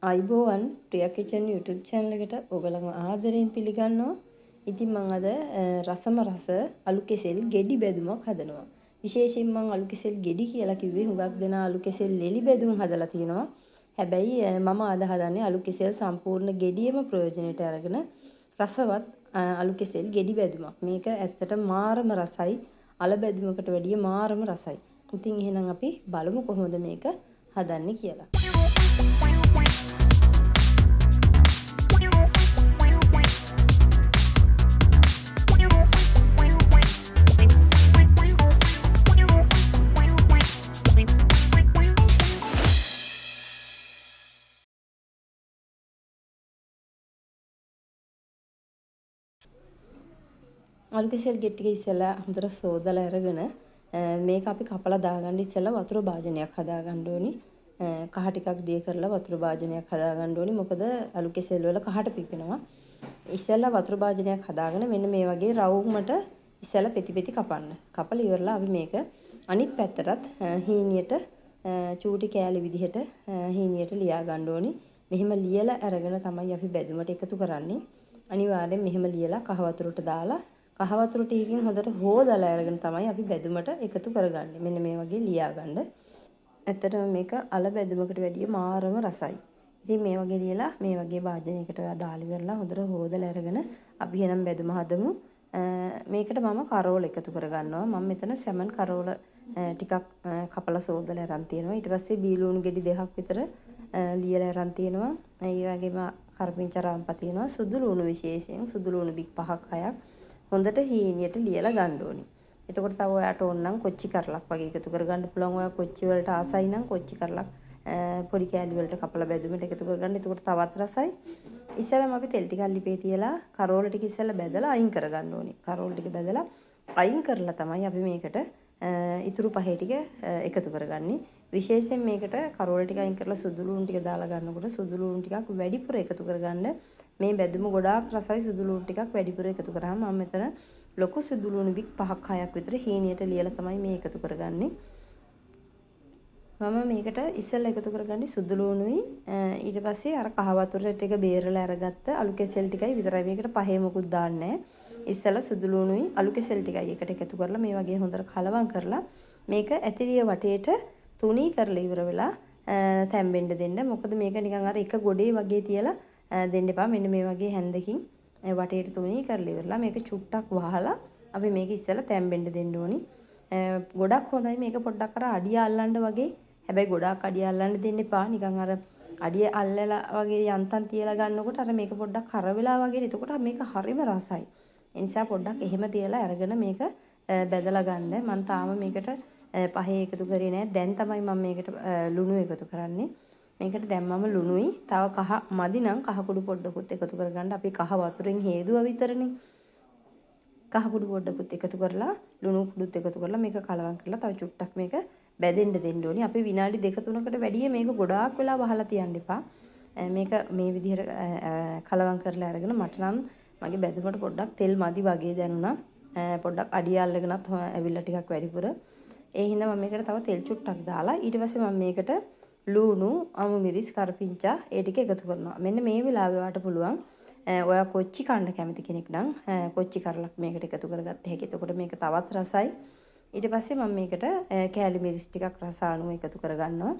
ආයුබෝවන් Priya kitchen YouTube channel එකට ඔයගොල්ලන්ව ආදරයෙන් පිළිගන්නවා. ඉතින් මං අද රසම රස අලු කෙසෙල් ගෙඩි බැදුමක් හදනවා. විශේෂයෙන් මං අලු කෙසෙල් ගෙඩි කියලා කිව්වේ හුඟක් දෙනා අලු කෙසෙල් ලෙලි බැදුම් හදලා තියෙනවා. හැබැයි මම අද හදන්නේ අලු කෙසෙල් සම්පූර්ණ ගෙඩියම ප්‍රයෝජනෙට අරගෙන රසවත් අලු කෙසෙල් ගෙඩි බැදුමක්. මේක ඇත්තට මාරම රසයි. අල බැදුමකට වැඩිය මාරම රසයි. ඉතින් එහෙනම් අපි බලමු කොහොමද මේක හදන්නේ කියලා. අලු කෙසෙල් ගෙඩි ටික ඉස්සෙල්ලා හොඳට සෝදලා අරගෙන මේක අපි කපලා දාගන්න ඉස්සෙල්ලා වතුර භාජනයක් හදාගන්න ඕනි. කහ ටිකක් දිය කරලා වතුර භාජනයක් හදාගන්න ඕනි. මොකද අලු කෙසෙල් වල කහට පිපෙනවා. ඉස්සෙල්ලා වතුර භාජනයක් හදාගෙන මෙන්න මේ වගේ රවුමට ඉස්සෙල්ලා පෙති පෙති කපන්න. කපලා ඉවරලා අපි මේක අනිත් පැත්තටත් හීනියට චූටි කෑලි විදිහට හීනියට ලියා ගන්න ඕනි. මෙහෙම ලියලා අරගෙන තමයි අපි බැදුමට එකතු කරන්නේ. අනිවාර්යෙන් මෙහෙම ලියලා කහ වතුරට දාලා කහ වතුර ටිකකින් හොඳට හොදලා අරගෙන තමයි අපි බැදුමට එකතු කරගන්නේ. මෙන්න මේ වගේ ලියා ගන්න. ඇත්තටම මේක අල බැදුමකට වැඩිය මාරම රසයි. ඉතින් මේ වගේ ලියලා මේ වගේ භාජනයකට දාලා ඉවරලා හොඳට හොදලා අරගෙන අපි එහෙනම් බැදුම හදමු. මේකට මම කරෝල එකතු කරගන්නවා. මම මෙතන සැමන් කරෝල ටිකක් කපලා සෝදලා අරන් තියෙනවා. ඊට පස්සේ බීලුණු ගෙඩි දෙකක් විතර ලියලා අරන් තියෙනවා. ඒ වගේම කරපිංචා රාම්පා තියෙනවා. සුදු ලුණු විශේෂයෙන් සුදු ලුණු බික් 5ක් 6ක් හොඳට හීනියට ලියලා ගන්න ඕනි. එතකොට තව ඔයාට ඕන නම් කොච්චි කරලක් වගේ එකතු කරගන්න පුළුවන්. ඔයා කොච්චි වලට ආසයි නම් කොච්චි කරලක් පොඩි කෑලි වලට කපලා බැදුමට එකතු කරගන්න. එතකොට තවත් රසයි. ඉස්සෙල්ලාම අපි තෙල් ටිකක් ලිපේ තියලා කරෝල ටික ඉස්සෙල්ලා බැදලා අයින් කරගන්න ඕනි. කරෝල ටික බැදලා අයින් කරලා තමයි අපි මේකට ඉතුරු පහේ ටික එකතු කරගන්නේ. විශේෂයෙන් මේකට කරෝල ටික අයින් කරලා සුදු ලුණු ටික දාලා ගන්නකොට සුදු ලුණු ටිකක් වැඩිපුර එකතු කරගන්න. මේ බැදුම ගොඩාක් රසයි සුදු ලුණු ටිකක් වැඩිපුර එකතු කරාම. මම මෙතන ලොකු සුදු ලුණු බික් 5ක් 6ක් විතර හීනියට ලියලා තමයි මේ එකතු කරගන්නේ. මම මේකට ඉස්සෙල්ලා එකතු කරගන්නේ සුදු ලුණුයි ඊට පස්සේ අර කහ වතුර ටික බේරලා අරගත්ත අලු කෙසෙල් ටිකයි විතරයි. මේකට පහේ මොකුත් දාන්නේ නැහැ. ඉස්සෙල්ලා සුදු ලුණුයි අලු කෙසෙල් ටිකයි එකට එකතු කරලා මේ වගේ හොඳට කලවම් කරලා මේක ඇතිරිය වටේට තුනී කරලා ඉවර වෙලා තැම්බෙන්න දෙන්න. මොකද මේක නිකන් අර එක ගොඩේ වගේ තියලා දෙන්න එපා. මෙන්න මේ වගේ හැන්දකින් වටේට තුනී කරලා ඉවරලා මේක චුට්ටක් වහලා අපි මේක ඉස්සෙල්ලා තැම්බෙන්න දෙන්න ඕනි. ගොඩක් හොඳයි මේක පොඩ්ඩක් අර අඩිය අල්ලන්න වගේ. හැබැයි ගොඩාක් අඩිය අල්ලන්න දෙන්න එපා. නිකන් අර අඩිය අල්ලලා වගේ යන්තම් තියලා ගන්නකොට අර මේක පොඩ්ඩක් කර වෙලා වගේ. එතකොට මේක හරිම රසයි. ඒ නිසා පොඩ්ඩක් එහෙම තියලා අරගෙන මේක බැදලා ගන්න. මං තාම මේකට පහේ එකතු කරේ නෑ. දැන් තමයි මම මේකට ලුණු එකතු කරන්නේ. මේකට දැම්මම ලුණුයි තව කහ මදි නම් කහ කුඩු පොඩ්ඩකුත් එකතු කරගන්න. අපි කහ වතුරෙන් හේදුවා විතරනේ. කහ කුඩු පොඩ්ඩකුත් එකතු කරලා ලුණු කුඩුත් එකතු කරලා මේක කලවම් කරලා තව චුට්ටක් මේක බැදෙන්න දෙන්න ඕනි. අපි විනාඩි 2-3කට වැඩිය මේක ගොඩාක් වෙලා වහලා තියන්න එපා. මේක මේ විදිහට කලවම් කරලා අරගෙන මට නම් මගේ බැදුමට පොඩ්ඩක් තෙල් මදි වගේ දැනුණා. පොඩ්ඩක් අඩිය අල්ලගෙනත් ඇවිල්ලා ටිකක් වැඩිපුර. ඒ හින්දා මම මේකට තව තෙල් චුට්ටක් දාලා ඊට පස්සේ මම මේකට ලුණු, අමු මිරිස්, කරපිංචා ඒ ටික එකතු කරනවා. මෙන්න මේ වෙලාවේ ඔයාට පුළුවන් ඔයා කොච්චි කන්න කැමති කෙනෙක් නම් කොච්චි කරලක් මේකට එකතු කරගත්ත හැකි. එතකොට මේක තවත් රසයි. ඊට පස්සේ මම මේකට කෑලි මිරිස් ටිකක් රස අනුව එකතු කරගන්නවා.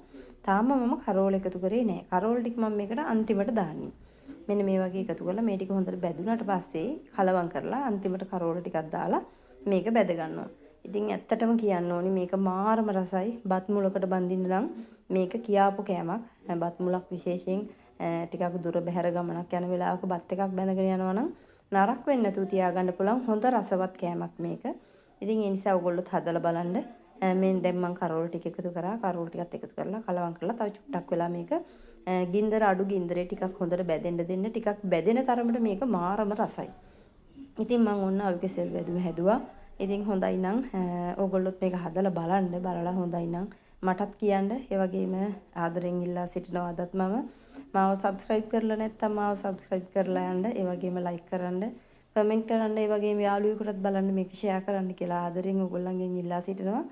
තාම මම කරෝල එකතු කරේ නෑ. කරෝල ටික මම මේකට අන්තිමට දාන්නේ. මෙන්න මේ වගේ එකතු කරලා මේ ටික හොඳට බැදුනට පස්සේ කලවම් කරලා අන්තිමට කරෝල ටිකක් දාලා මේක බැද ගන්නවා. ඉතින් ඇත්තටම කියන්න ඕනි මේක මාරම රසයි. බත් මුලකට බඳින්න නම් මේක කියාපු කෑමක්. බත් මුලක් විශේෂයෙන් ටිකක් දුර බැහැර ගමනක් යන වෙලාවක බත් එකක් බැඳගෙන යනවා නම් නරක වෙන්නේ නැතුව තියාගන්න පුළුවන් හොඳ රසවත් කෑමක් මේක. ඉතින් ඒ නිසා ඔයගොල්ලොත් හදලා බලන්න. මෙන් දැන් මං කරෝල ටික එකතු කරා. කරෝල ටිකත් එකතු කරලා කලවම් කරලා තව චුට්ටක් වෙලා මේක ගින්දර අඩු ගින්දරේ ටිකක් හොඳට බැදෙන්න දෙන්න. ටිකක් බැදෙන තරමට මේක මාරම රසයි. ඉතින් මං ඔන්න අලු කෙසෙල් වැදුම හැදුවා. ඉතින් හොඳයි නම් ඔයගොල්ලොත් මේක හදලා බලන්න. බලලා හොඳයි නම් මටත් කියන්න. ඒ වගේම ආදරෙන් ඉල්ලා සිටිනවා අදත් මම. මාව සබ්ස්ක්‍රයිබ් කරලා නැත්නම් මාව සබ්ස්ක්‍රයිබ් කරලා යන්න. ඒ වගේම ලයික් කරන්න, කමෙන්ට් කරන්න, ඒ වගේම යාළුවෙකුටත් බලන්න මේක ෂෙයා කරන්න කියලා ආදරෙන් ඔයගොල්ලන්ගෙන් ඉල්ලා සිටිනවා.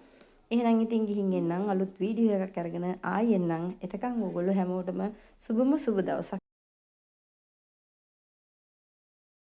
එහෙනම් ඉතින් ගිහින් එන්නම්, අලුත් වීඩියෝ එකක් අරගෙන ආයි එන්නම්. එතකන් ඕගොල්ලෝ හැමෝටම සුබම සුබ දවසක්.